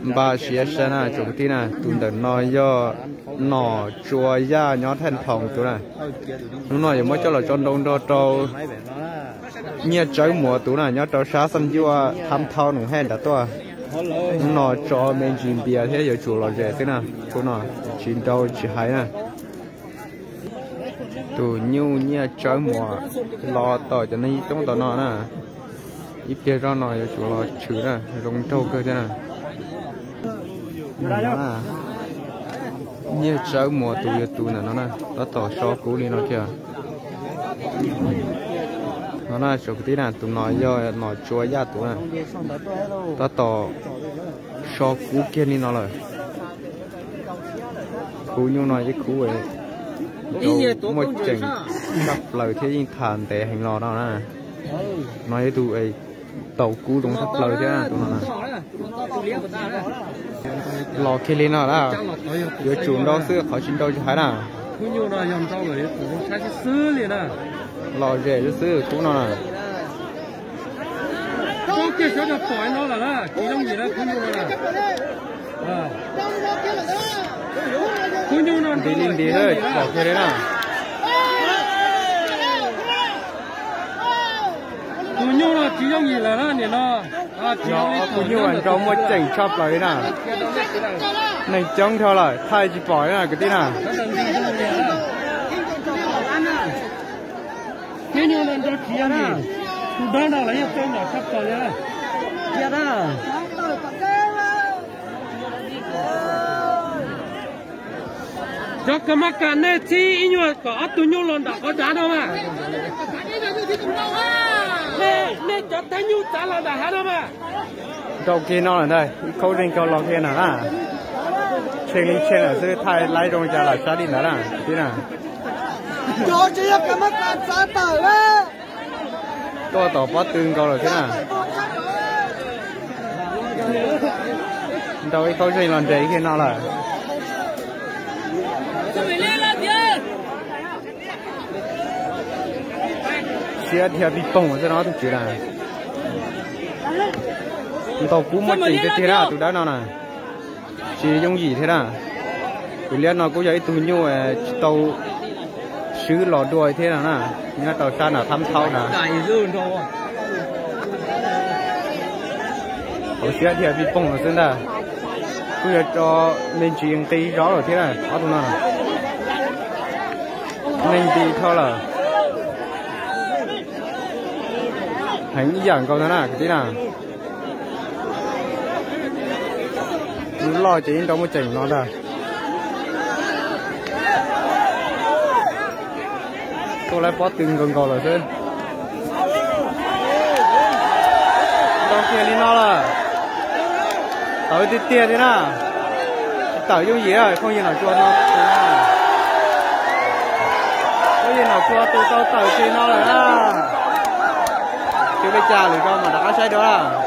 Npaj siab sab na tsoom kwv tij na, tus ntawm no yog Nom Tsua Yaj nyob Thaj Nphoov tus na. Hnub no yuav muab coj los tso nrau nrog rau Nyiaj Tsawb Muas tus na, nyob rau sab Xaj Yuaj Thab Thau Noom Hej nram tuaj. Hnub no tso me ntsis npias thiab yuav tsum lom zem xwb na, khub no tsis nrau tsis hais na. Tus nyuj Nyiaj Tsawb Muas los tom cov neeg coob tom no na, ib pliag zoj no yuav tsum los tshwm na, zoo nraug kawg thiab na. Nyiaj Tsawb Muas tus yog tus ntawm no na, tab tom so kub li no kiag. No na tsoom kwv tij na, tus no yog Nom Tsua Yaj tus na, tab tom so kub kiag li no lawm. Khub nyuj no ib khub muaj ceem tshaj plaws thiab yeej tham ntev heev los no na. No yog tus taus kub zoo tshaj plaws thiab tus no na. Los kiag li no na, yuav tsum nrau xwb, qhov tsis nrau tsis hais na. Lom zem xwb xwb khub no na. Nti li nti xwb, pom kiag li na. Tus nyuj no tsis yooj yim lawm na, nim no. No ob tug nyuj nrau muaj ceem tshaj plaws li na. Neeg coob dhau lawm thaij tsis pom li na kwv tij na. Tus nyuj no nrau tsis yooj yim, tus dab no los yeej tau nyom tshaj plaws li. Cov kab mab kas nej txhib ib nyuag kom ob tug nyuj los nram qhov dav no mas. Nej cov thaij nyuj txav los nram hav no mas. Nrau kiag no lawm ntag, ib khaub zeeg kawg los kiag na na. Tshee li tshee lawm xwb, thaij laib zoo li cas lam sab li ntawd na kwv tij na. Tuaj tom pob tw nkaus lawm thiab na. Nrau ib khaub zeeg los nres kiag no lawm. Siab dhia pij poog xwb no tus tswv na. Ntaus kub muaj ceem tiag tiag na tus dawb no na. Tsis yooj yim thiab na. Tus liab no kuj yog ib tug nyuj tsis tau swb los dua thiab no na. Nyob rau sab nram Thab Thaub na. Hauv siab dhia pij poog no xwb ntag. Kuj yog tso me ntsis nqi zov lawm thiab na ob tug no. Neeg nti dhau lawm. Heev ib yam nkaus ntag na kwv tij na. Lub loj ces ib nrau muaj ceem no ntag. Tuaj laib pob tw nkaus nkaus lawm xwb. Nrau kiag li no lawm. Tawv tiag tiag thiab na. Tsis tawm yooj yim, phooj ywg Nom Tsua no. Phooj ywg Nom Tsua tus tau tawm kiag no lawm na. Tsis li cas, lwm zaus mam rov qab saib dua na.